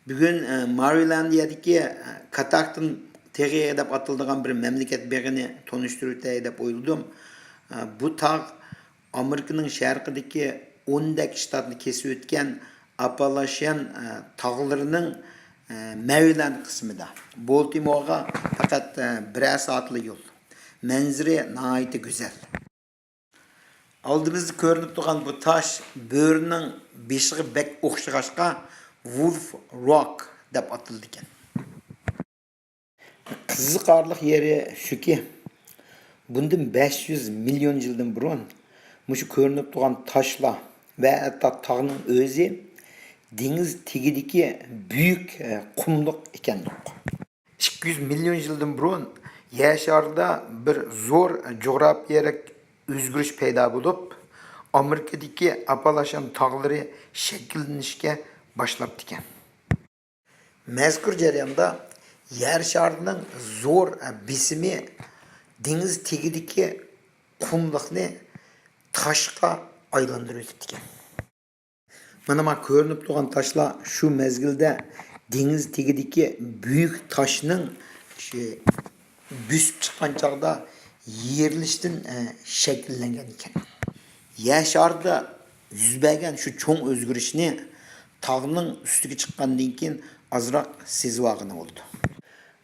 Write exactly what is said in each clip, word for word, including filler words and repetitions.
بۈگۈن، ئە، مارىلاندىيەدىكى، ئە، كاتاكتىن تېغى دەپ ئاتىلىدىغان بىر مەملىكەت بېغىنى تونۇشتۇرۇۋېتەي دەپ ئويلىدىم. ئە، بۇ تاغ ئامېرىكىنىڭ شەرقىدىكى ئوندەك شتاتنى كېسىۋۆتكەن ئاپالاشيان، ئە، تاغلىرىنىڭ، ئە، مەرىلاند قىسمىدا. بولتىمورغا پەقەت، ئە، بىرەر سائەتلا يول. مەنزىرە ناھايىتى گۈزەل. ئالدىمىزدا كۆرۈنۈپ تۇرغان بۇ تاش بۆرىنىڭ بېشىغا بەك ئوخشىغاچقا، ۋۇلف روك دەپ ئاتىلىدىكەن. قىزىقارلىق يېرى شۇكى، بۇندىن بەش يۈز مىليون يىلدىن بۇرۇن مۇشۇ كۆرۈنۈپ تۇرغان تاشلار ۋە ھەتتا تاغنىڭ ئۆزى دېڭىز تېگىدىكى بۈيۈك، ئە، قۇملۇق ئىكەندۇق. ئىككى يۈز مىليون يىلدىن بۇرۇن يەر شارىدا بىر زور جۇغراپىيەلىك ئۆزگىرىش پەيدا بولۇپ، ئامېرىكىدىكى ئاپالاشان تاغلىرى شەكىللىنىشكە باشلاپتىكەن. مەزكۇر جەرياندا يەر شارىنىڭ زور بېسىمى دېڭىز تېگىدىكى قۇملۇقنى تاشقا ئايلاندۇرۇۋېتىپتىكەن. مانا، مانا كۆرۈنۈپ تۇرغان تاشلار شۇ مەزگىلدە دېڭىز تېگىدىكى بۈيۈك تاشنىڭ شۇ بۆسۈپ چىققان چاغدا يېرىلىشتىن، ئە، شەكىللەنگەن ئىكەن. يەر شارىدا يۈز بەرگەن شۇ چوڭ ئۆزگىرىشنى تاغنىڭ ئۈستىگە چىققاندىن كېيىن ئازراق سېزىۋالغىلى بولىدۇ.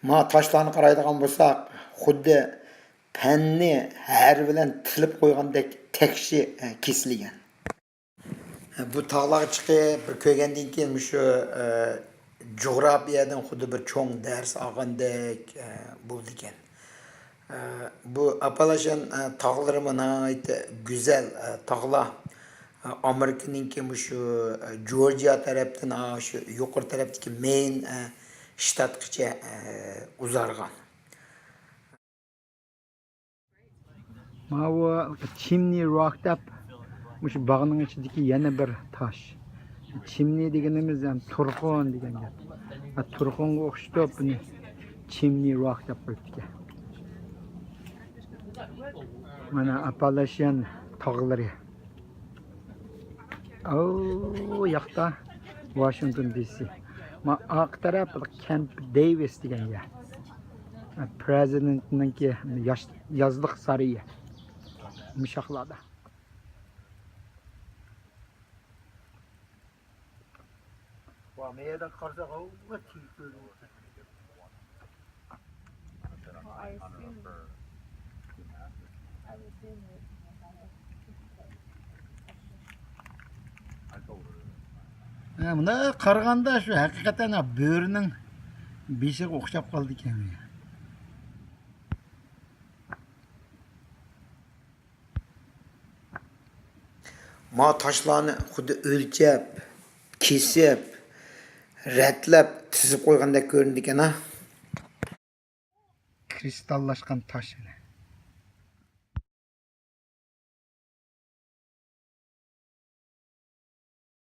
ما تاشلارنى قارايدىغان بولساق، خۇددى پەننى ھەر بىلەن تىلىپ قويغاندەك تەكشى، ئە، كېسىلگەن. بۇ تاغلارغا چىقىپ بىر كۆرگەندىن كېيىن مۇشۇ، ئە، جۇغراپىيەدىن خۇددى بىر چوڭ دەرس ئالغاندەك، ئە، بولىدىكەن. ئە، بۇ ئاپالاشان، ئە، تاغلىرىمۇ ناھايىتى گۈزەل، ئە، تاغلار. ئە، ئامېرىكىنىڭكى مۇشۇ، ئە، جورجىيا تەرەپتىن، ئا، شۇ يۇقىرى تەرەپتىكى مەين، ئە، شتاتقىچە، ئە، ئۇزارغان. ماۋۇ چىمنى روك دەپ مۇشۇ باغنىڭ ئىچىدىكى يەنە بىر تاش. چىمنى دېگىنىمىز ھەم تۇرخۇن دېگەن گەپ. ھە، تۇرخۇنغا ئوخشىتىپ بۇنى چىمنى روك دەپ قويۇپتىكەن. مانا ئاپالاشيان تاغلىرى. ئاۋۇ ياقتا ۋاشىنگتون دى سى. ما ئارقا تەرەپ كەمپ دېۋىس دېگەن يەر. پرېزىدېنتنىڭكى ياش-، يازلىق سارىيى. مۇشاقلاردا. ۋا، مەيەردىن قارىساق، ھەممە تىك كۆرۈنۈپ. ھە، مۇنداق قارىغاندا شۇ ھەقىقەتەن بۆرىنىڭ بېشىغا ئوخشاپ قالىدىكەن. ما تاشلارنى خۇددى ئۆلچەپ، كېسىپ، رەتلەپ، تىزىپ قويغاندەك كۆرۈنىدىكەن ھە. كىرىستاللاشقان تاش.